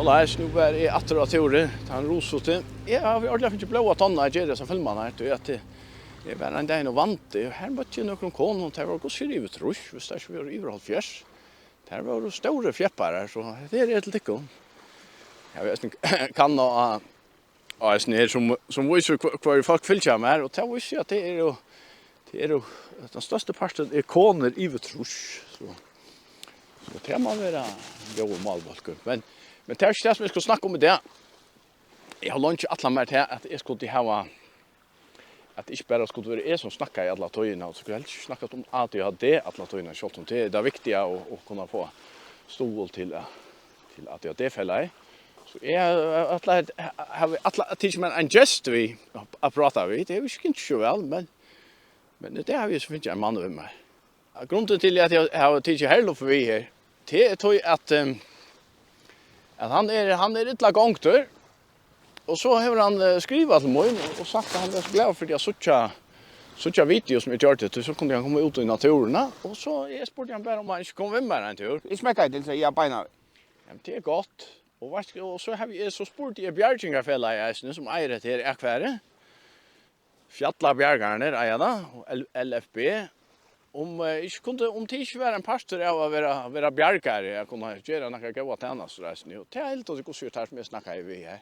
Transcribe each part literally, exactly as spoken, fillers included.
Soleiðis, nú var eg aftur á túri, tann rusuti. Eg havi ordiliga fingið blóð á tonnina at gera hesar filmarnar her, tí at, eh, eg var ein dagin og vandi, og her møtti eg nøkrum konum, tær vóru hvussu er yvir trýss, viss tær ikki vóru yvir hálvfjerðs. Tær vóru stórir fjepparar, so hetta her er til tykkum. Eg havi eisini kannað á, á eisini her, sum, sum vísir, hva, hvar fólk fylgja mær, og tað vísir seg, at tað er jo, tað er jo, tann størsti parturin er konur yvir trýss, so, so tað má vera góður málbólkur. Men, men tað er ikki tað, sum eg skal snakka um í dag. Eg havi leingi ætlað mær tað, at eg skuldi hava, at ikki bara skuldi vera eg, sum snakkaði alla tíðina, og skuldi helst ikki snakka um A D H D alla tíðina, sjálvt um tað er tað viktiga at, at kunna fáa stuðul til, eh, til A D H D-felagið. So eg ætlaði, havi ætlað at tikið mær ein gest við at, at práta við. Tað hevur ikki gingið so væl, men, men í dag havi eg so fingið ein mann við mær. Grundin til, at eg havi tikið Herluf við her, tað er tí, at, ehm, at hann er, hann er illa gongdur, og so hevur hann, eh, skrivað til mín og sagt, at hann er so glaður fyri at síggja, síggja video, sum eg gjørdi, tí so kundi hann koma út í náttúruna, og so eg spurdi hann bara, um hann ikki kom við mær ein túr. Eg smekkaði til, so eg beinanvegin. Jamen, tað er gott. Og veitst, og so havi eg, so spurdi eg Bjargingarfelagið eisini, sum eigur hetta her akfarið. Fjallabjargarnir eiga tað, og L-, L F B, um, eh, ikki kundi, um tað ikki var ein partur av at vera, vera bjargari, at kunna gera nakrar góðar tænastur eisini. Og tað helt eg, hvussu er tað, sum eg snakkaði við her.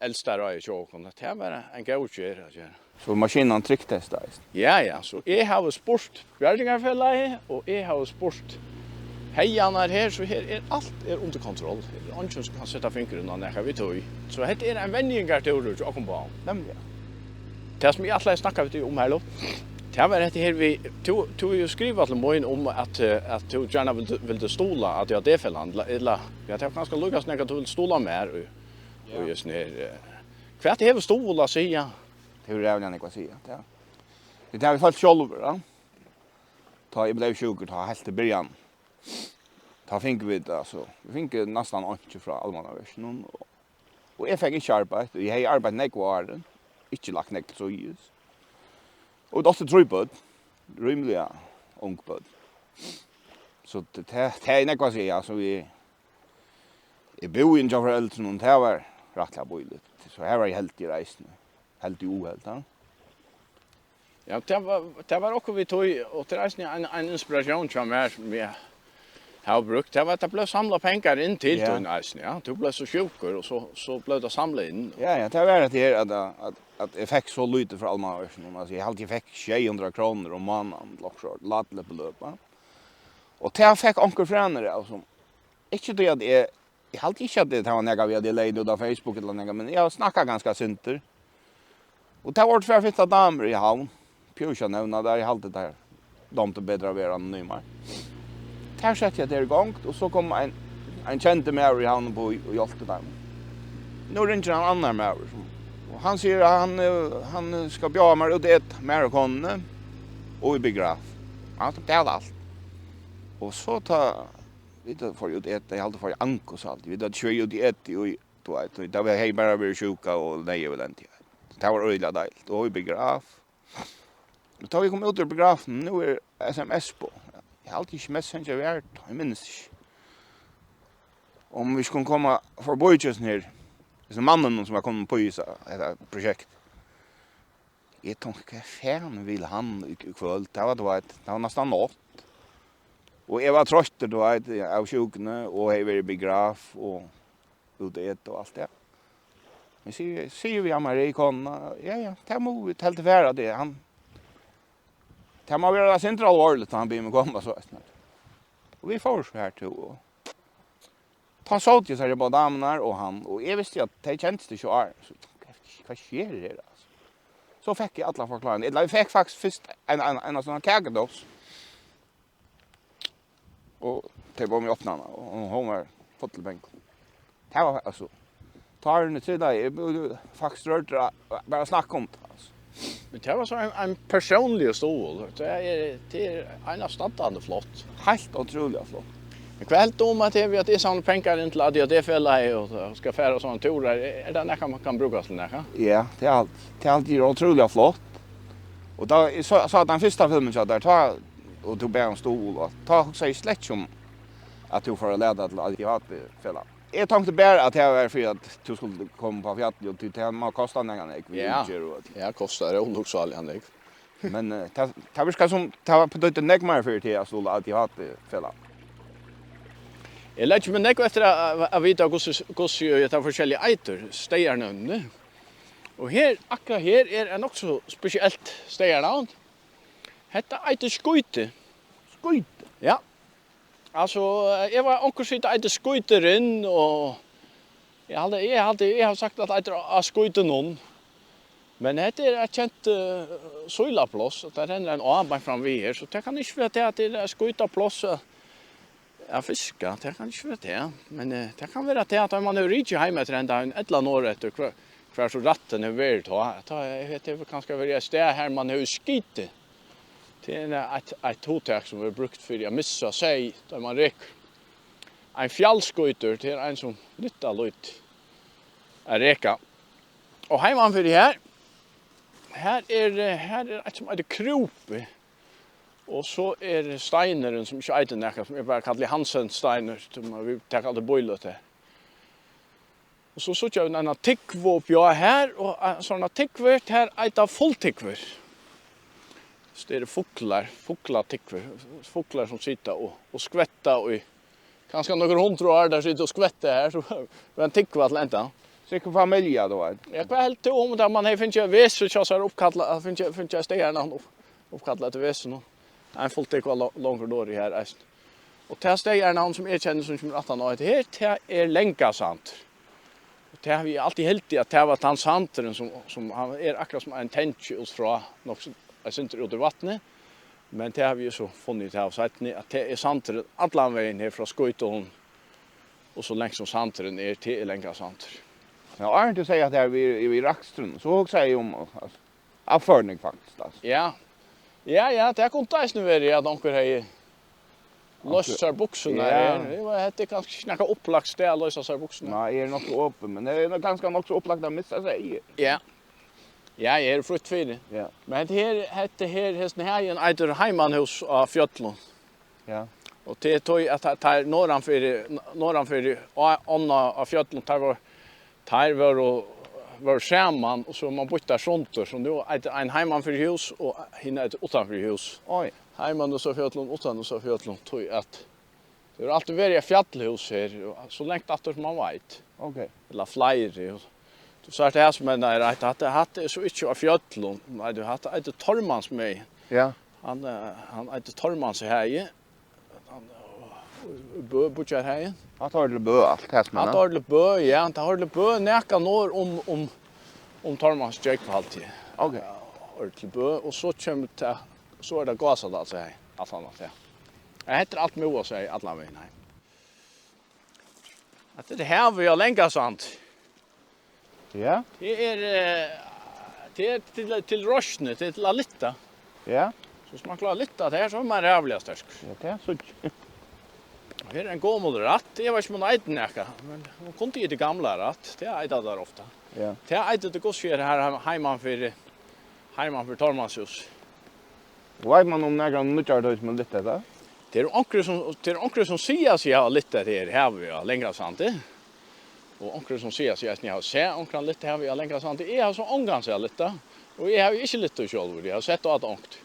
Elsta ráðið hjá okkum, at tað var ein góð gerð at gera. So maskinan trygtestaðist? Ja, ja, so eg havi spurt Bjargingarfelagið, og eg havi spurt heiðarnar her, so her er, alt er undir kontroll. Her er eingin, sum kann seta fingurin á nakað við tí. So hetta er ein venjingartúrur hjá okkum báðum. Nemliga. Tað, sum eg ætlaði at snakka við teg um, Herluf, tað var hetta her við, tú, tú hevur jo skrivað til mín um, at, eh, at tú gjarna vildi, vildi stuðla A D H D-felagið, ella, ella, ja, tað var kanska líka snakk, at tú vildi stuðla mær í, ja, í hesum her, eh, hvat hevur stuðul at siga? Tað hevur ræðuliga nógv at siga, ja. Tað hava vit fingið sjálvir, ja. Tá eg bleiv sjúkur, tá heilt í byrjan, tá fingu vit, altso, vit fingu næstan einki frá Almannaverkinum, og, og eg fekk ikki arbeitt, og eg hevði arbeitt nógv áðrenn, ikki lagt nógv til síðis. Og vit áttu trý børn, rímiliga ung børn. So tað, tað, tað er nógv at siga, so eg, eg búði hjá foreldrunum, tað var rættiliga bíligt. So har var eg heldigur eisini. Heldigur og óheldigur, ja. Ja, tað var, tað var okkurt við tí, og tað er eisini ein, ein inspiratión hjá mær, sum eg havi brúkt. Tað var, at tað bleiv samlað pengar inn til, ja, tín eisini, ja. Tú bleiv so sjúkur, og so, so bleiv tað samlað inn. Ja, ja, tað var hetta her, at, at, at eg fekk so lítið frá Almannaverkinum. Altso, eg haldi, eg fekk sjey hundrað krónur um mánaðin, ella okkurt sovorðið, lítið beløp, ja. Og tað fekk onkur frænir av, sum, ikki tí at eg, eg haldi ikki, at tað var nakað við, at eg legði tað út á Facebook ella nakað, men eg havi snakkað ganska sindur. Og tað vóru tvær fittar damur í Havn, behøvi ikki at nevna tær, eg haldi, tær dámdi betur at vera anonymar. Tær settu hetta her í gongd, og so kom ein, ein kendur maður í Havn upp og, og hjálpti teimum. Nú ringir ein annar maður, sum, og hann sigur, at hann, eh, hann skal bjóða mær út at eta, mær og konuni, og í biograf. Hann skal betala alt. Og so tá vit fóru út at eta, eg haldi, fóru í Angus, haldi. Vit høvdu ikki verið út at eta í, tú veit, tá var, hevði bara verið sjúka og neyð og elendi. Tað var øgiliga deiligt. Og í biograf. Og tá vit komu út úr biografinum, nú er S M S boð. Eg haldi ikki Messenger var tá, eg minnist ikki. Um vit skuldu koma forbi hjá hesum her, hesum manninum, sum var komin upp í hesa, hetta prosjekt. Eg tonkti, hvat fanin vil hann í, í kvøld? Tað var, tú veit, tað var næstan nátt. Og eg var troyttur, tú veit, av sjúkuni, og hevði verið í biograf, og út at eta og alt tað. Men sigi, sigi við Anna Marie, konuna, ja, ja, tað má vit heldur fara, tað, hann, tað má vera sindur álvarsligt, tá hann biður meg koma, so, og vit fóru so har til, og tá sótu hesar báðar damurnar og hann, og eg visti, at tey kendust ikki áðrenn, so, hvat sker her, altso? So fekk eg allar forklaringar, ella eg fekk faktiskt fyrst ein, ein, ein, ein sånn kakudós. Og tey bóðu meg opna hana, og hon var full til bang. Tað var, altso, tárini trillaðu, eg bleiv faktiskt rørdur av bara at snakka um tað, altso. Men tað var so ein, ein persónligur stuðul. Tað er, tað er einastandandi flott. Heilt ótrúliga flott. Men hvat heldur tú um, at tað við, at eg samli pengar inn til A D H D-felagið og, og skal fara sovorðnar túrar, er, er tað nakað, man kann brúka til nakað? Ja, tað er alt. Tað er alt, tað er ótrúliga flott. Og tá eg sá, sá tann fyrsta filmin hjá tær, tá, og tú bað um stuðul, og tá hugsaði eg slett ikki um, at tú fór at lata til A D H D-felagið. Eg tonkti bara, at tað var fyri, at tú skuldi koma upp á fjallið, og tí tað má kosta nakað nógv við Ja. útgerð og øll. Ja, kostar ólukksáliga nógv. Men, eh, tað, tað virkar sum, tað var betyddi nógv meira fyri teg at stuðla A D H D-felag. Eg leggi meg nógv eftir at, at, at vita, hvussu, hvussu tað forskelliga eitur, staðarnøvnini. Og her, akkurát her, er eitt nokk so spesielt staðarnavn. Hetta eitur Skíti. Skíti? Ja. Altso, eg var onkur sita eitur Skíturin, og eg haldi, eg haldi, eg havi sagt, at eitur á Skítunum. Men hetta er eitt kent, eh, sílapláss, og tað rennur ein á beint fram við her, so tað kann ikki vera tað, at tað er eitt skítapláss, eh, at fiska, tað kann ikki vera tað. Men, eh, tað kann vera tað, at man hevur rikið heim eftir henda, ella norðureftir, hvar, hvar so rættin hevur verið tá. Tá hetta hevur kanska verið eitt stað, har man hevur skitið. Tað er eitt, eitt hugtak, sum verður brúkt fyri at missa seyð, tá man rekur. Ein fjallskítur, tað er ein, sum nyttar lítið at reka. Og heiman fyri her, her er, eh, her er eitt, sum eitur Krúpi. Og so er steinurin, sum ikki eitur nakað, sum eg bara kalli Hansen-steinur, sum vit taka altíð bíløt her. Og so síggja vit eina túgvu uppi á her, og, eh, sovorðnar túgvur, tær eita fulltúgvur. So tað eru fuglar, fuglatúgvur, fuglar, sum sita og, og skvetta í kanska nøkur hundrað ár, teir sita og skvetta her, so var ein túgva til enda. Sikkurt familja, tú veit. Ja, hvat helt tú um tað, man hevði fingið vesu hjá sær uppkallað, fingið, fingið staðarnavn upp, uppkallað eftir vesunum? Ein fulltúgva lo-, longur norður her, eisini. Og tað staðarnavn, sum eg kenni, sum kemur aftan á hetta her, tað er Langasandur. Og tað havi eg altíð hildið, at tað var tann sandurin, sum, sum hann er akkurát sum ein tangi út frá, nokk so, eitt sindur út í vatnið. Men tað havi eg so funnið út av seinni, at tað er sandurin allan vegin her frá Skítunum, og so langt sum sandurin er, tað er Langasandur. Ja, áðrenn tú segði, at tað er við, við raksturin, so hugsaði eg um, altso, avføring, faktiskt, altso. Ja. Ja, ja, tað kundi eisini verið, at onkur hevði loyst sær buksurnar Ja. her. Tað var, hetta er kanska ikki nakað upplagt stað at loysa sær buksurnar. Nei, eg eri nokk so opin, men tað er nokk, kanska nokk so upplagt at missa seg í. Ja. Ja, eg eri frítt fyri. Ja. Men hetta her, hetta her, hesin hagin eitur Heimanhús á Fjøllum. Ja. Og tað er tí, at tað, tað er norðanfyri, norðanfyri á, ánna á Fjøllum, teir vóru, teir vóru, vóru saman, og so man býtt teir sundur, so nú eitur ein Heimanfyri hús, og hin eitur Uttanfyri hús. Oj. Heimanhús á Fjøllum, Uttanhús á Fjøllum, tí at tað hevur altíð verið eitt fjallhús her, og so langt aftur sum man veit. Ok. Ella fleiri. Tú sært, tað her sum er eitt, hatta, hatta er so ikki á Fjøllum. Nei, tú, hatta eitur Tormansmegin. Ja. Hann, eh, hann eitur Tormanshagi. Hann, eh, Bø, Bíggjarhagi. Hatta hoyrir til Bø, alt tað sum er. Hatta hoyrir til Bø, ja. Tað hoyrir til Bø, nakað norð um, um, um Tormansgjógv, haldi eg. Ok. Ja, hoyrir til Bø, og so kemur tað, so er tað Gásadalshagi, alt annað, ja. Ja, hetta er alt Møðuhagi allan vegin heim. Hatta er havið á Langasandi. Ja. Tað er, eh, tað er til, til roysni, tað er til at lyfta. Ja. So, um man klárar at lyfta tað her, so er man ræðuliga sterkur. Ja, tað er so. Og her er ein gomul rætt, eg veit ikki, um hon eitur nakað, men hon kundi hiti gamla rætt, tað eita teir ofta. Ja. Tað eitur til, hvussu er her heim-, heiman fyri, heiman fyri Tormanshús. Veit man um nakran nýggjari tíð, sum hevur lyft hetta? Tað eru onkrir, sum, tað eru onkrir, sum siga seg hava lyft hetta her havið á Langasandi. Og onkrir, sum siga seg eisini hava sæð onkran lyfta havið á Langasandi. Eg havi so ongan sæð lyfta, og eg havi ikki lyft tað sjálvur, eg havi sett á tað onkt.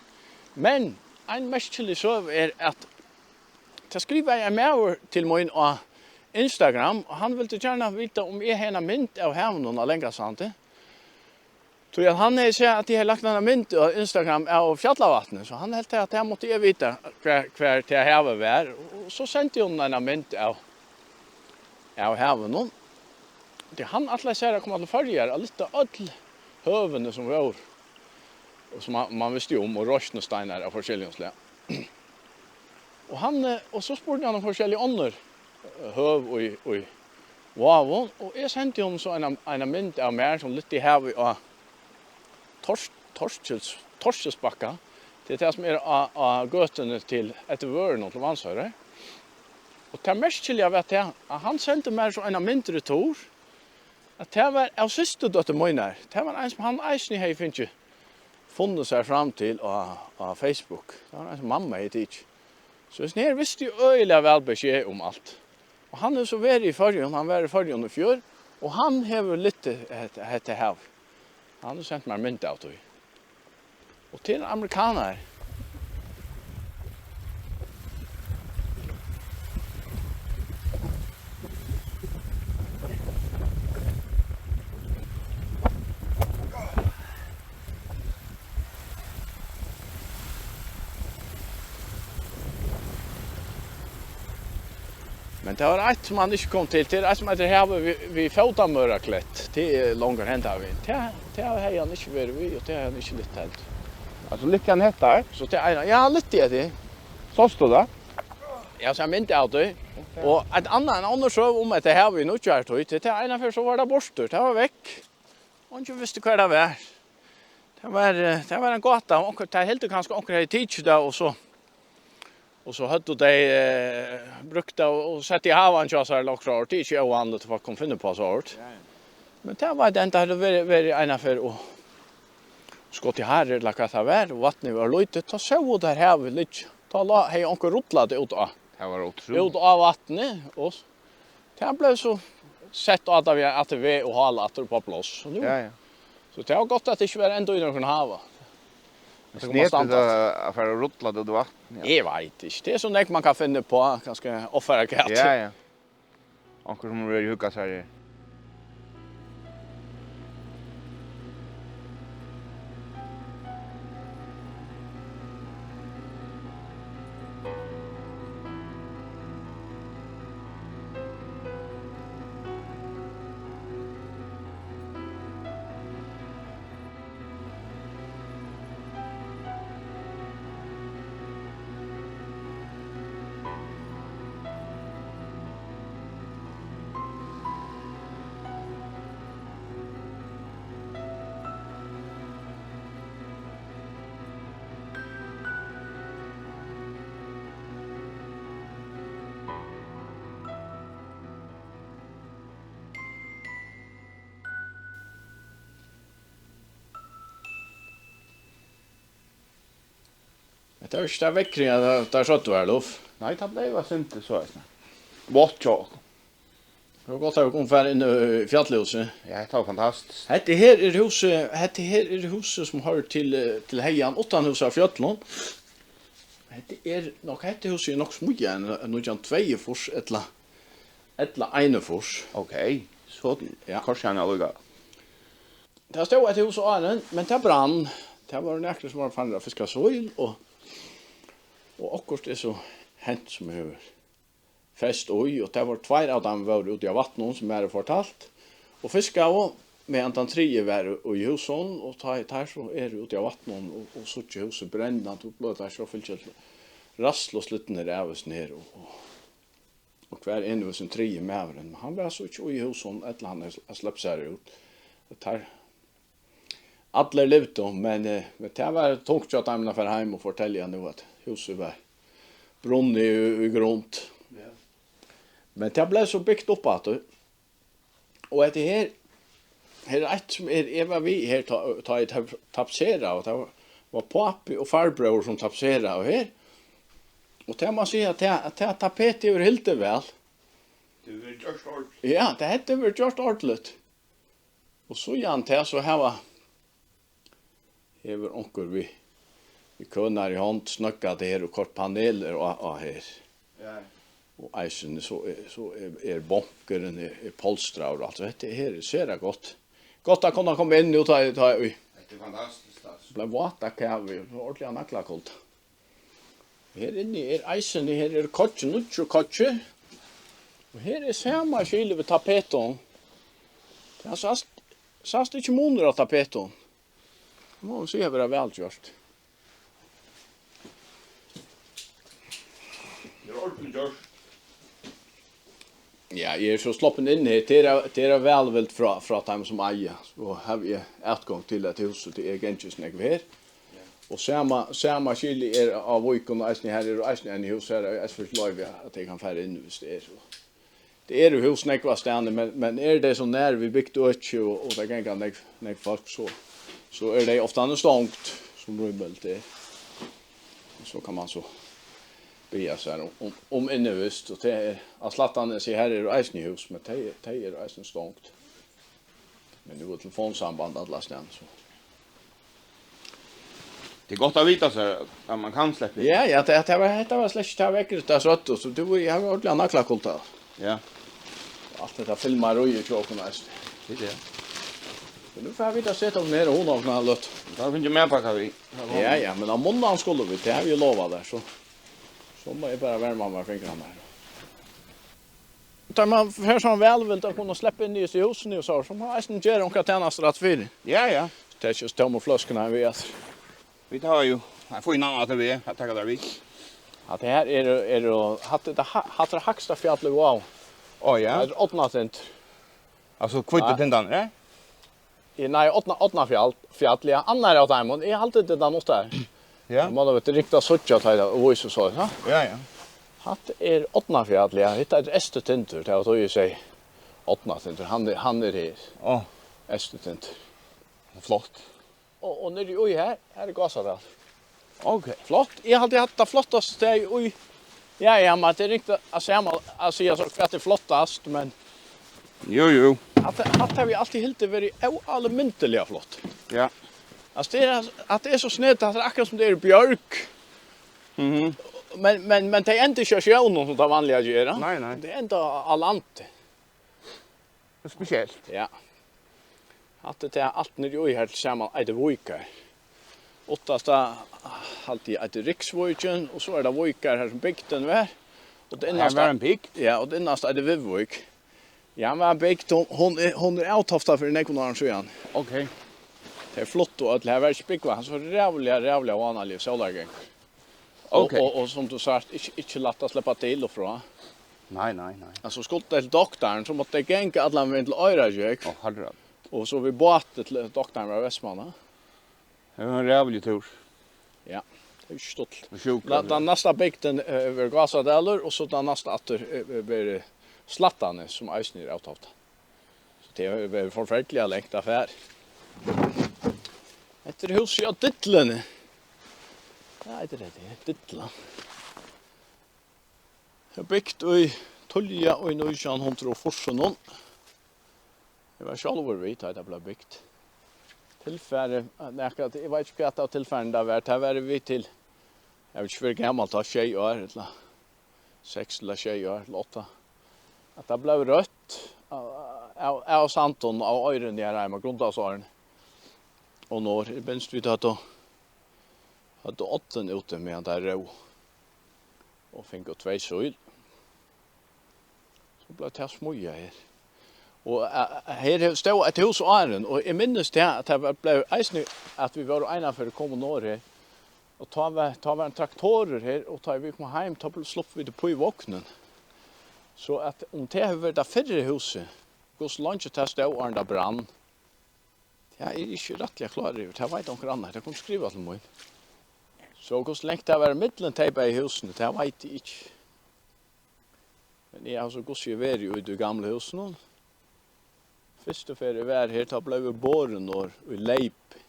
Men ein merkilig søga er, at tað skrivaði ein maður til mín á Instagram, og hann vildi gjarna vita, um eg hevði eina mynd av havinum á Langasandi. Tí at hann hevði sæð, at eg hevði lagt eina mynd á Instagram av Fjallavatni, so hann helt, at tað mátti eg vita, hvar, hvar tað havið var. Og so sendi hon eina mynd av, av havinum. Tí hann ætlaði sær at koma til Føroyar at lyfta øll høvini, sum vóru, og sum man, man visti um, og roysnisteinar av forskelligum slag. Og hann, eh, og so spurdi hann um forskellig onnur, eh, høv í, í Vágum, og eg sendi honum so eina, eina mynd av mær, sum lyfti havið á Tors-, Torkils-, Torkilsbakka. Tað er tað, sum er á, á gøtuni til, eftir vørðunum til Vatnsoyrar. Og tað merkiliga var tað, at hann sendi mær so eina mynd retur, at tað var av systurdóttur mínari. Tað var ein, sum hann eisini hevði fingið, funnið sær fram til á, á Facebook. Tað var ein, sum mamma hevði tikið. So hesin her visti øgiliga væl besked um alt. Hann hevur so verið í Føroyum, hann var í Føroyum í fjør, og hann hevur litið hetta, hetta hav. Hann hevur sent mær mynd av tí. Og til amerikanar. Men tað var eitt, sum hann ikki kom til. Tað er eitt, sum eitur Havið við, við Fótamøraklett. Tað er longur henda vegin. Tað, tað hevði hann ikki verið við, og tað hevði hann ikki lyft heldur. Altso, lyfti hann hetta her? So tað er ein, ja, lyfti eg tað. Sást tú tað? Ja, so eg myndi av tí. Og eitt annað, ein annan søga um at tað Havið í nýggjárstíð, tað er eina ferð, so var tað burtur, tað var vekk. Eingin visti, hvar tað var. Tað var, eh, tað var ein gáta. Onkur, tað hildu kanska, onkur hevði tikið tað, og so, og so høvdu tey, eh, brúkt tað og, og sett í havan hjá sær, ella okkurt. Tað er ikki óvanligt, at fólk kunnu finna upp á so okkurt. Ja, ja. Men tað var tað, tað hevði verið, verið eina ferð og skotið harur, ella hvat tað var, og vatnið var lítið, tá sóu teir havið liggja. Tá lá, hevði onkur rullað tað út á, tað var ótrúligt, út á vatnið, og tað bleiv so sett á tað við at veg og hála aftur upp á pláss. So nú, ja, ja, so tað var gott, at tað ikki var enn í nøkrum hava. Men tað kom at snedigt standa at, at fara og rulla tað út í vatn, ja. Eg veit ikki. Tað er so nógv, man kann finna upp á, kanska offara hvat. Ja, ja. Onkur, sum hevur hugsað sær. Hetta var ikki tað veðrið, at tað, tað søgdu var, Luf. Nei, tað bleiv eitt sindur so eisini. Vátt hjá okkum. Tað var gott, at vit kunnu fara inn í fjallhúsið. Ja, hetta var fantastiskt. Hetta her er húsið, hetta her er húsið, sum hoyrir til, eh, til hagan, uttanhúsið á fjøllunum. Hetta er nokk, hetta húsið er nokk smíðað enn nítjan tveyogfýrs ella, ella einogfýrs. Ok, so, ja, koyrt hann allíkavæl. Tað stóð eitt hús áðrenn, men tað brann. Tað vóru nakrir, sum vóru farnir at fiska síl, og, og okkurt er so hent, sum hevur fest í, og tað vóru tveir av teimum vóru úti á vatninum, sum mær er fortalt, og fiskaðu, meðan tann triði var í húsunum, og tá ið teir so eru úti á vatninum og, og síggja húsið brennandi, og blíva teir so fylgt ræðsluslitnir av hesum her, og, og, og hvar er nú hesin triði maðurin? Men hann var so ikki í húsunum, ella hann hevði sleppt sær út. Og teir allir livdu, men, eh, men tað var tungt hjá teimum at fara heim og fortelja nú, at húsið var brunnið í, í grund. Ja. Men tað bleiv so bygt upp aftur. Og hetta her, her er eitt, sum er, eg var við her, tá, tá ið tap-, tapetseraðu, og tað var, var pápi og farbróðir, sum tapetseraðu her. Og tað má siga, at tað, at tað tapetið hevur hildið væl. Tað hevur verið gjørt ordiligt. Ja, tað hevur verið gjørt ordiligt. Og síðan tað, so hava, hevur onkur við, við kønari hond snøggað tað her og koyrt panelir á, á her. Ja. Og eisini so er, so er, er bonkurin er, er polstraður og alt. So hetta her er sera gott. Gott at kunna koma inn nú, tá, tá í. Hetta er fantastiskt, altso. Bleiv vátt av kavi, ordiliga naglakuldi. Her inni er eisini, her er koyggj, nýggj koyggj. Og her er sama skil við tapetum. Tað sæst, sæst ikki munur á tapetum. Tað má man siga vera væl gjørt. Tað er ordiliga gjørt. Ja, eg eri so sloppin inn her. Tað er, tað er vælvild frá, frá teimum, sum eiga. Og havi eg atgongd til at húsið, tað er gingið nógv her. Ja. Og sama, sama skil er á Víkum, og eisini her eru eisini eini hús her, eg eisini fekk loyvi, at eg kann fara inn, hvis tað er. Tað eru hús nógvastaðni, men, men eru tey so nær við bygt øki, og, og tað ganga nógv, nógv fólk, so, so eru tey ofta stongd, sum rímiligt er. Og so kann man so biðja sær um, um, um innivist, og tað er á Slættanesi, her eru eisini hús, men tey, tey eru eisini stongd. Men nú er telefonsamband allastaðni, so. Tað er gott at vita, so at man kann sleppa inn. Ja, ja, tað, tað var, hetta var slett ikki tað veðrið, tað søgdu, so tú, eg havi ordiliga naglakulda. Ja. Og alt hetta filmaríið hjá okkum eisini. Tað er tað. Men nú fara vit at seta okkum her og hugna okkum eina løtu. Tá fingu matpakka við. Ja, ja, men á mánnadag skulu vit, tað havi eg lovað tær, so, so má eg bara verma mær fingrarnar. Tá man fær sovorðna vælvild at kunna sleppa inn í hesi húsini og so, so má man eisini gera onkrar tænastur afturfyri. Ja, ja. Tað er ikki so tómar fløskur, nei, vit at. Vit hava jú ein fínan A T V at taka tær við. At tað her er, er, hatta er tað ha-, hatta er hægsta fjall í Vágum. Ó, ja. Tað er Árnatindur. Altso, hvítu tindarnir, eh? Ja, nei, Árna-, Árnafjall, fjall, ja, annar av teimum. Eg haldi, tað er tann uttan. Ja. Man hevur ringt at síggja, tá ið vísir so, ja. Ja, ja. Hatta er Árnafjall, ja. Hetta er Eystutindur, tað var tó eg segði. Árnatindur, hann er, hann er her. Á. Eystutindur. Flott. Og, og niðri í her, her er Gásadalur. Ok. Flott. Eg haldi, at tað flottasta staðið í, ja, ja, men tað er ikki at siga, at siga so, hvat er flottast, men jú, jú. At, at tað hevur altíð hildið verið óalmindiliga flott. Ja. Altso, tað er, at tað er so snøgt, at tað er akkurát sum tað er bjørg. Mhm. Men, men, men tey enda ikki á sjónum, sum tað vanliga ger, ja. Nei, nei. Tey enda á, á landi. Spesielt. Ja. Hatta er tað alt niðri í her til saman eitur Víkar. Uttasta, haldi eg, eitur Rygsvíkin, og so er tað Víkar her, sum bygdin var. Og tað innasta var ein bygd? Ja, og tað innasta eitur Viðvík. Ja, men bygd, hon, hon er, hon er avtoftað fyri nógvum árum síðan. Ok. Tey fluttu øll, her var ikki búgvandi, so ræðuliga, ræðuliga vánaligur sólargangur. Og, ok, og, og sum tú sært, ikki, ikki lætt at sleppa til og frá. Nei, nei, nei. Altso, skuldi til doktaran, so mátti eg ganga allan vegin til Oyrargjógv. Ó, harra. Og so við báti til doktaran var í Vestmanna. Tað var ein ræðuligur túrur. Ja, tað er ikki stuttligt. Og sjúkur. Tann næsta bygdin, eh, verður Gásadalur, og so tann næsta aftur, eh, verður Slættanes, sum eisini er avtoftað. So tað er, er forferdiliga langt at fara. Hetta er húsið á Dilluni. Ja, hetta er tað, Dilla. Tað er bygt í, tíðliga í nítjan hundrað og fýrsunum. Eg var sjálvur við, tá tað bleiv bygt. Tilfarið, eh, nakað, eg veit ikki, hvat av tilfarinum tað var. Tað var við til, eg veit ikki, fyri gamalt, tá, sjey ár, ella seks ella sjey ár, ella átta. At tað bleiv røtt av, av, av sandinum, av oyruni her heima, Grundasárinum. Og nú, eg minnist, vit høvdu, høvdu oddin úti, meðan tað róð. Og fingu tvey síl. So bleiv tað smíðað her. Og, eh, her hevur stóð eitt hús áðrenn, og eg minnist tað, at tað var, bleiv eisini, at vit vóru einaferð komin norður her. Og tá var, tá var ein traktorur her, og tá vit komu heim, tá bl-, sluppu vit upp í vognin. So at um tað hevur verið tað fyrra húsið, hvussu leingi tað stóð, áðrenn tað brann, tað eri eg ikki rættiliga klárur yvir. Tað veit onkur annar. Tað kundi skriva til mín. So hvussu langt tað var millum tey bæði húsini, tað veit eg ikki. Men eg havi so hvussu er verið í tí gamla húsinum. Fyrstu ferð eg var her, tá bleiv eg borin norður í leypi.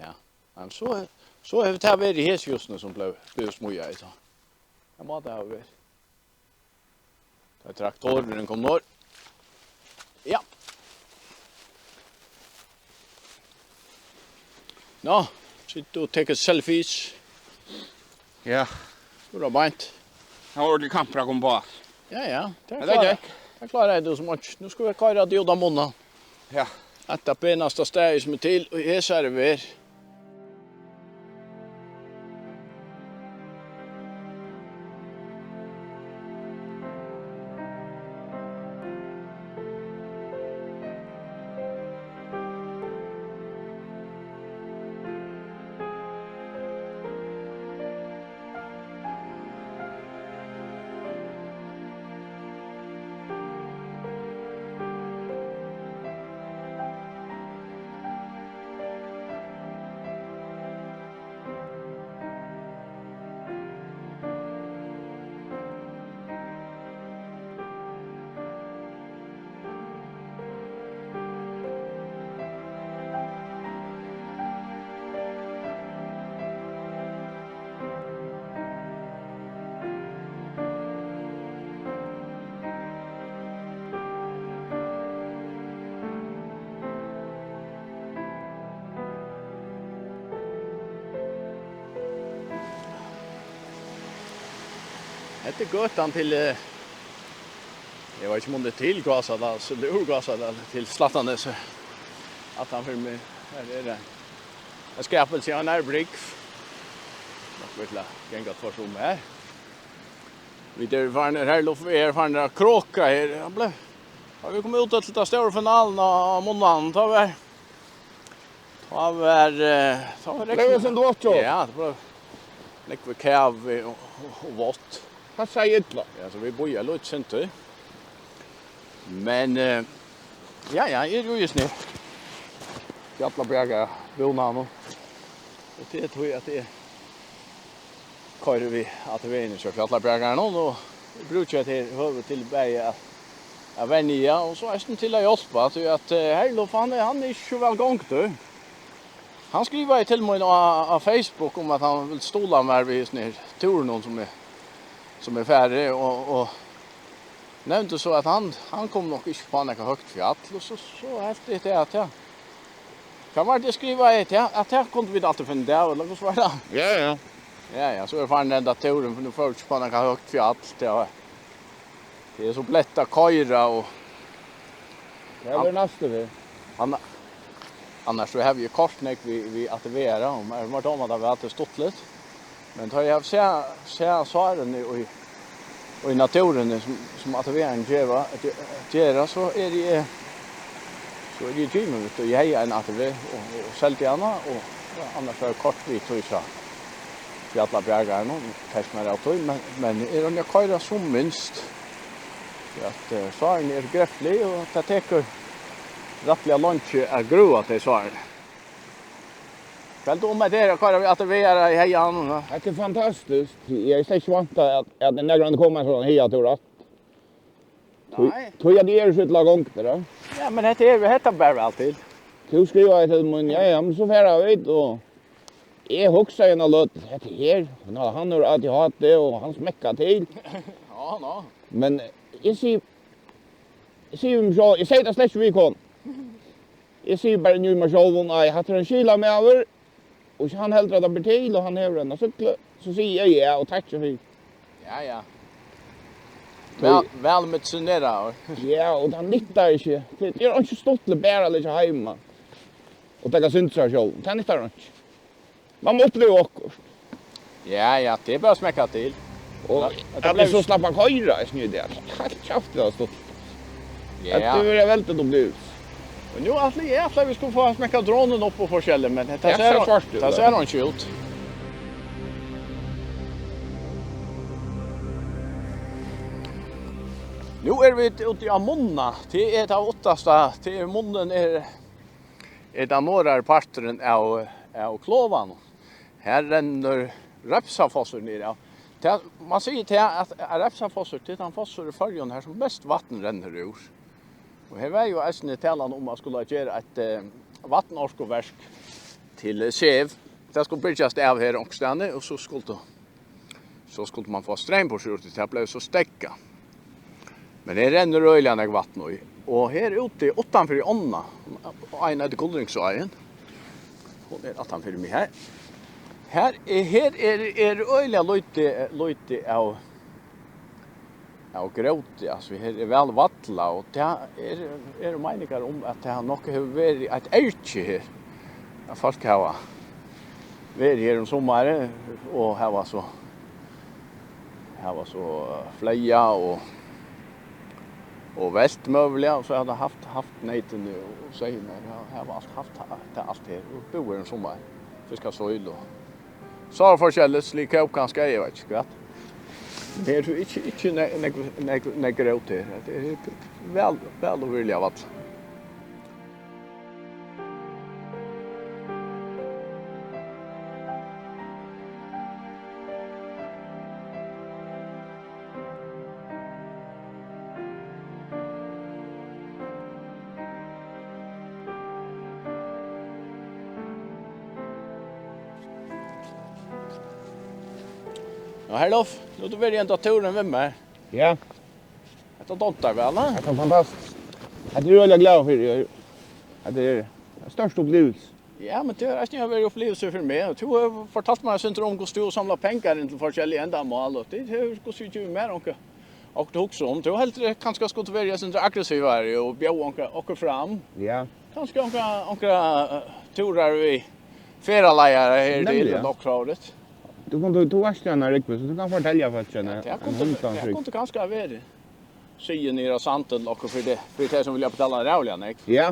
Ja. Men so, so hevur tað verið hesi húsini, sum bleiv, blivu smíðað í tá. Tað má tað hava verið. Tá traktorurin kom norður. Ja. Nú, situr og tekur selfies. Ja. Tú er beint. Tað var ordiliga kampur at koma á. Ja, ja. Men tað klárar, gekk. Tað klárar tú sum einki. Nú skulu vit koyra teg út á munnan. Ja. Hetta er tað penasta staðið sum er til, og her sær vit. Hetta er gøtan til, eh, eg veit ikki, um tað er til Gásadals, ella úr Gásadali til Slættanes. Aftan fyri meg, her er ein, ein skapilsi av einari brúgv. Nokk vil eg ganga tvørtur um her. Vit eru farnir, Herluf, vit eru farnir at kroka her. Hann bleiv, tá vit komu út til ta stóru finaluna á, á Munnanum, tá var, tá var, eh, tá var Bleiv tað sum gott, ja? Ja, tað bleiv nógv kavi og, og, og vátt. Passaði illa. Ja, so vit bíða eitt sindur. Men, eh, ja, ja, eg eri jú júst nú. Fjallabjargarbúnaðinum. Og tað er tí at eg koyri við ATV-ini hjá Fjallabjargaranum, og eg brúki hetta her høvið til bæði at, at venja, og so eisini til at hjálpa, tí at, eh, Herluf, hann er, hann er ikki so væl gongdur. Hann skrivaði til mín á, á Facebook um, at hann vil stuðla mær við hesum her túrunum, sum eg, sum eg fari, og, og nevndi so, at hann, hann kom nokk ikki upp á nakað høgt fjall, og so, so helt eg til at, ja, hvat var tað eg skrivaði til, at tað kundu vit altíð finna út av, ella hvussu var tað? Ja, ja. Ja, ja, so er farin enda túrin, for nú fór eg ikki upp á nakað høgt fjall, tað var, tað er so bleytt at koyra, og Hvat er næstu ferð? Anna-, annars so havi eg koyrt nógv við, við ATV, og mær, mær dámar tað væl, tað er stuttligt. Men tá eg havi sæð, sæð sárini í, í náttúruni, sum, sum ATV-arnir geva, ge-, gera, so eri eg, so eri eg givin við at eiga eina ATV og, og seldi hana, og, ja, annars havi eg koyrt við tí hjá Fjallabjargaranum, tært mær av tí, men, men eg royni at koyra sum minst. Tí at, eh, sárini eru greflig, og tað tekur rættiliga leingi at grøða tey sárini. Hvat heldur tú um at tað er at koyra við ATV her í haganum, ha? Hetta er fantastiskt. Eg hevði slett ikki væntað, at, at nakar kom ein sovorðnan hagatúr aftur. Tí, nei. Tí at eg eri so illa gongdur, ja. Ja, men hetta er, hetta ber væl til. Tú skrivaði til mín, ja, ja, men so fara vit, og eg hugsaði eina løtu, hetta her, ná, hann hevur A D H D, og hann smekkar til. Ja, ná. Men eg sigi, eg sigi við meg sjálv, eg sigi tað slett ikki við konu. Eg sigi bara inni í mær sjálvum, nei, hatta er ein skilamaður, og hann heldur, at hann ber til, og hann hevur eina súkklu, so sigi eg ja, og takki fyri. Ja, ja. Tí væl, væl medisineraður. Ja, og tað nyttar ikki. Tað, tað er ikki stuttligt bara at liggja heima og taka synd av sær sjálvum. Tað nyttar ikki. Man má uppliva okkurt. Ja, ja, tað er bara at smekka til. Og ja, at eg so slapp at koyra, eg snýr tað. Heilt kjaftið, tað var stuttligt. Ja. At tað var veldig upplivelse. Og nú ætli eg, ætli eg, vit skulu fáa smekkað dronan upp og forskelligt, men tað sær, tað sær ikki út. Nú eru vit úti á Munna. Tað er tað uttasta. Tað er, Munnin er, er tann norðari parturin av, av Klovanum. Her rennur Repsafossur niður av. Tað, man sigur tað, at, at Repsafossur, tað er tann fossur í Føroyum, har sum mest vatn rennur úr. Og her var jú eisini talan um at skula gera eitt, eh, vatnorkuverk til, eh, Sev. Tað skuldi byrgjast av her onkustaðni, og so skuldi, so skuldi man fáa streym burtur úr tí, tað bleiv so steðgað. Men her rennur øgiliga nógv vatn í. Og her úti, uttanfyri ánna, áin eitur Gullringsáin. Hon er aftanfyri meg her. Her er, her er, er øgiliga lítið, lítið av, av gróti, altso, her er væl vallað, og tað er, eru meiningar um, at tað nokk hevur verið eitt ergi her, at fólk hava verið her um summarið og hava so, hava so, eh, fleyga og, og velt møguliga, og so hava havt, havt neytini og seyðirnar, ja, hava alt havt ha-, tað alt her, og búð her um summarið, fiskað síl og so forskelligt, slikkóp kanska, eg veit ikki hvat. Men her er ikki, ikki ne-, nógv, nógv, nógv grót her. Tað er væl, væl og virðiliga vallað. Ja, Herluf, nú hevur tú verið ein túr við mær. Ja. Hetta dámar tær væl, ha? Hetta er fantastiskt. Hetta eri eg øgiliga glaður fyri. Hetta er ein størsta uppliving. Ja, men tað er eisini ein uppliving fyri meg. Og tú hevur fortalt mær eitt sindur um, hvussu tú samlar pengar inn til forskellig endamál, og tað hevur, hvussu, givið mær onkur, okkurt at hugsa um. Tú heldur kanska skuldi verið eitt sindur aggressivari og bjóða onkra, okkur fram. Ja. Kanska onkra, onkra, eh, túrar við ferðaleiðara her til Nemliga. Nokk, Fróðrit. Tú kom, tú, tú varst í eini rúgvu, so tú kanst fortelja fólki Ja, eina, tað ein kundi, hundan tað frík. Kundi kanska verið. Siga niður á Sandin, okkurt fyri tað, fyri tað sum vilja betala ræðuliga nógv. Ja.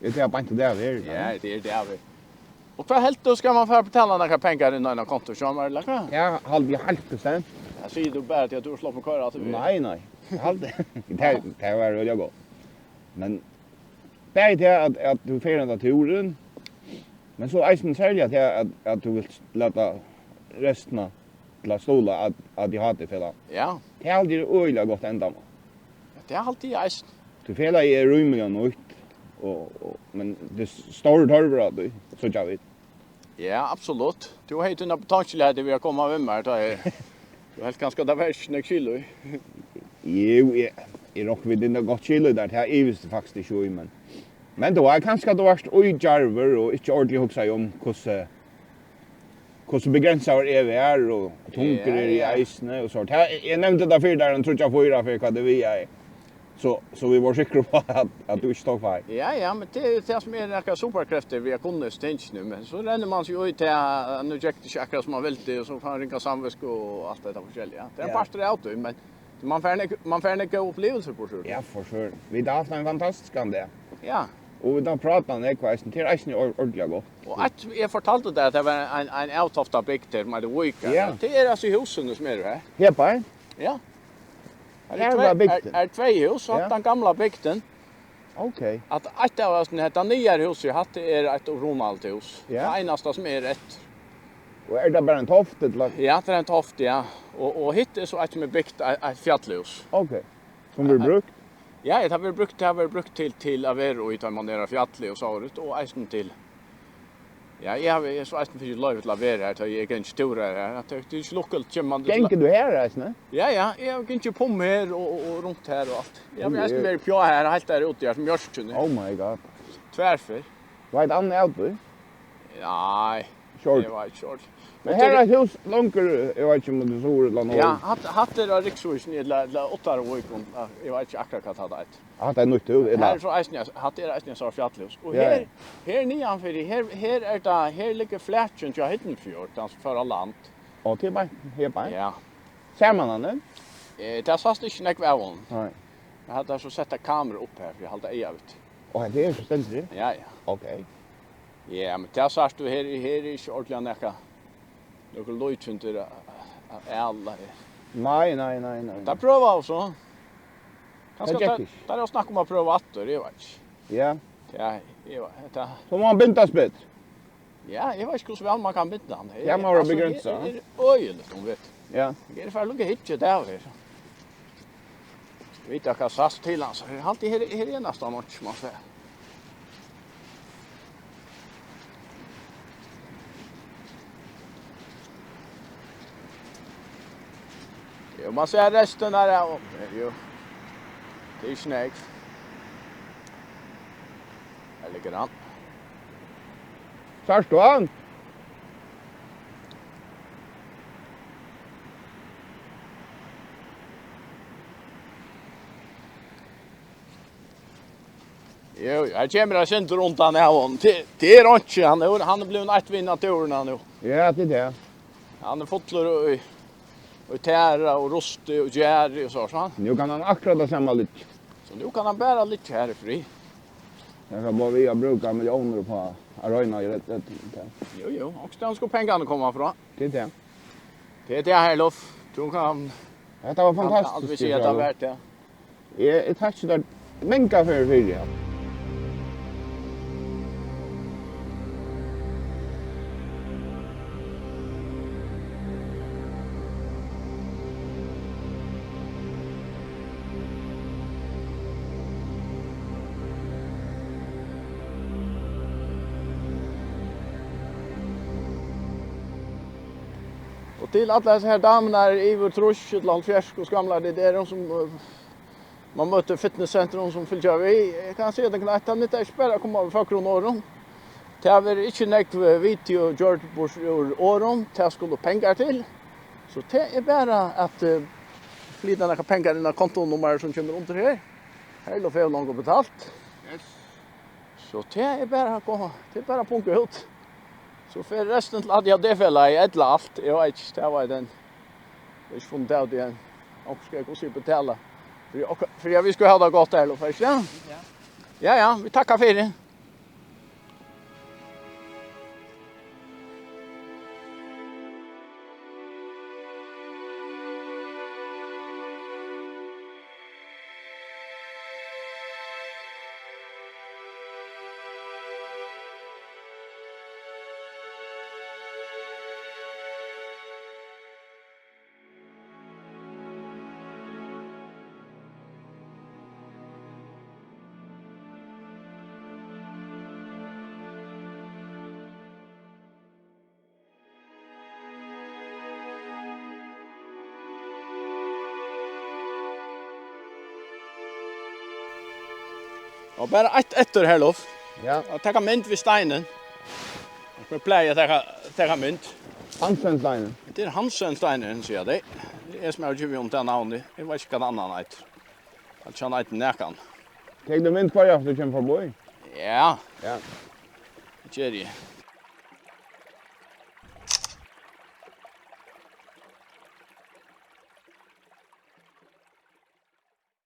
Er tað beint tað, tað er, Ja, tað er tað, tað er. Og hvat heldur tú, skal man fara betala nakrar pengar inn á eina konto, Sjómar, ella hvat? Ja, haldi eg heilt bestemt. Ja, sigur tú bara til at tú er sloppin koyra aftur við? Nei, nei. Eg haldi, tað, tað var øgiliga gott. Men bæði tað at, at tú fer henda túrin, men so eisini serliga tað at, at tú vilt lata restina til at stuðla at, at ADHD-felag. Ja. Tað haldi eg er øgiliga gott endamál. Ja, tað haldi eg eisini. Tí felagið er rímiliga nýtt, og, og, men tað er s-, stórur tørvur á tí, síggja vit. Ja, absolutt. Tú hevði tína betonkiligheit við at koma við mær, tá eg, tú helt kanska, tað var ikki nógv kilo í. Jú, eg, eg rokni við, tað er gott kilo har, tað ivist eg faktiskt ikki í, men, men tú var kanska, tú varst ov djarvur og ikki ordiliga hugsaði um hvussu, hvussu begrensað eg var, og tungur Ja, er eg ja. eisini, og so. Tað, eg, eg nevndi tað fyri tær, ein tríggjar, fýra, fyri hvat tað vigaði. So, so vit vóru sikrir á, at, at tú ikki tók feil. Ja, ja, men tað er jú tað sum er nakrar superkreftir við at kunna hesi tingini, men so rennur man seg út í tað, at nú gekk tað ikki akkurát sum man vildi, og so fær man ringa samvitsku og alt hetta forskelliga. Ja. Tað er ein Ja. partur av tí, men man fær nakrar, man fær nakrar góðar upplivilsir burtur úr tí. Ja, for sure. Vit hava havt ein fantastiskan dag. Ja. Og vit hava prátað nógv eisini. Tað er eisini or-, ordiliga gott. Og at eg fortaldi tær, at tað var ein, ein avtoftað bygd her, sum eitur Víkar. Ja. Tað er altso húsini sum eru her. Her bara? Ja. Her var bygdin. Her eru tvey, her, her eru tvey hús, og Ja. tann gamla bygdin. Ok. At eitt av húsunum, hetta nýggjara húsið, hatta er eitt upprunalegt hús. Ja. Tað einasta sum er eftir. Og er tað bara ein toft, ella? Ja, tað er ein toft, ja. Og, og hitt er so eitt sum er bygt, eitt, eitt fjallhús. Ok. Sum verður brúkt? Ja, ja, tað verður brúkt, tað verður brúkt til, til at vera í, tá man er á fjalli og so, og eisini til Ja, eg havi, eg so eisini fingið loyvi til at vera her, tá eg gangi túrar her. At tað, tað er ikki lukkuligt, kemur man til Gongur tú her eisini? Ja, ja, eg havi gingið pum her og, og, og runt her og alt. Eg havi Oj, eisini oj. verið pjá her, heilt har úti her, sum mjørkin er. Oh my God. Tvær ferð. Veit Anna av tí? Nei, Short. eg var ikki short. Men Og her til er eitt hús longur, eg veit ikki um tað er suður ella norður. Ja, hatta, hatta er á Rygsvíkini, ella, ella Ottaravík, um, eg veit ikki akkurát hvat hatta eitur. Hatta er nýtt hús, ella? Her er so eisini, hatta er eisini eitt fjallhús. Og Ja, her, ja. her niðanfyri, her, her er tað, her liggur flakin hjá Hiddenfjord, tann sum fór á land. Og til beint, her beint? Ja. Sær man hann, eh? Eh, tað sæst ikki nógv av honum. Nei. Eg havi so sett eitt kamera upp her, fyri at halda eyga við. Og hetta er so stendur? Ja, ja. Ok. Ja, men tað sært tú her, her er ikki ordiliga nakað. Nøkur líkindi av, av æla her. Nei, nei, nei, nei. Tað prøva altso. Kanska Tað gekk tað, ikki. tað er at snakka um at prøva aftur, eg veit ikki. Ja. Ja, eg veit, hetta So má man bindast betur. Ja, eg veit ikki hvussu væl man kann binda hann. Ja, man verður Altso, begrensað. her er øgiligt, um vit. Ja. Eg er farið at hyggja at her. Vita hvat sæst til hans. Her, halt, her, her er næstan einki, man sær. Jú, man sær restina av honum. Jú. Tað er ikki nógv. Her liggur hann. Sært tú hann? Jú, her kemur hann sindur undan av honum. Tað, tað er einki, hann er, hann er blivin eitt við naturin nú. Ja, tað er tað. Hann er fullur í, í tara og rusti og geri og so, so hann. Nú kann hann akkurát tað sama liggja. So nú kann hann bara liggja her í frið. Eg kann bara við at brúka milliónir upp á at royna í rødd, rødd, rødd. Jú, jú, og stað skal pengarnir koma frá. Tað er tað. Tað er tað, Herluf. Tú kann Hetta var kann fantastiskt, aldri siga at tað Herluf. Var tað. Eg, eg takki tær manga ferð fyri, ja. Og til allar hesar her damurnar yvir trýss ella hálvfjerðs, hvussu gamlar tit eru, sum, eh, man møtir í fitnesscentrum, sum fylgja við, eg kann siga tykkum eitt, tað nyttar ikki bara at koma við føgrum orðum. Tað verður ikki nógv, eh, video gjørd burtur úr orðum, tað skulu pengar til. So tað er bara at, eh, flyta nakrar pengar inn á kontonummarið sum kemur undir her. Herluf hevur longu betalt. Yes. So tað er bara at koma, tað er bara at punga út. So fer restin til A D H D-felagið, ella alt, eg veit ikki, tað veit ein. Eg havi ikki funnið út av tí enn. Onkur skal, hvussu eg betali. Fyri okk-, fyri at vit skulu hava tað gott, Herluf, ikki tað? Ja. Ja, ja, vit takka fyri. Og bara eitt eftir, Herluf. Ja. At taka mynd við steinin. Hvat plagar at taka, taka mynd? Hansen-steinin. Tað er Hansen-steinin, siga tey. Tað er eg sum havi givið honum tað navnið. Eg veit ikki, hvat annan eitur. At hann eitur nakað. Tekur tú mynd hvørja ferð tú kemur forbi? Ja. Ja. Tað geri eg.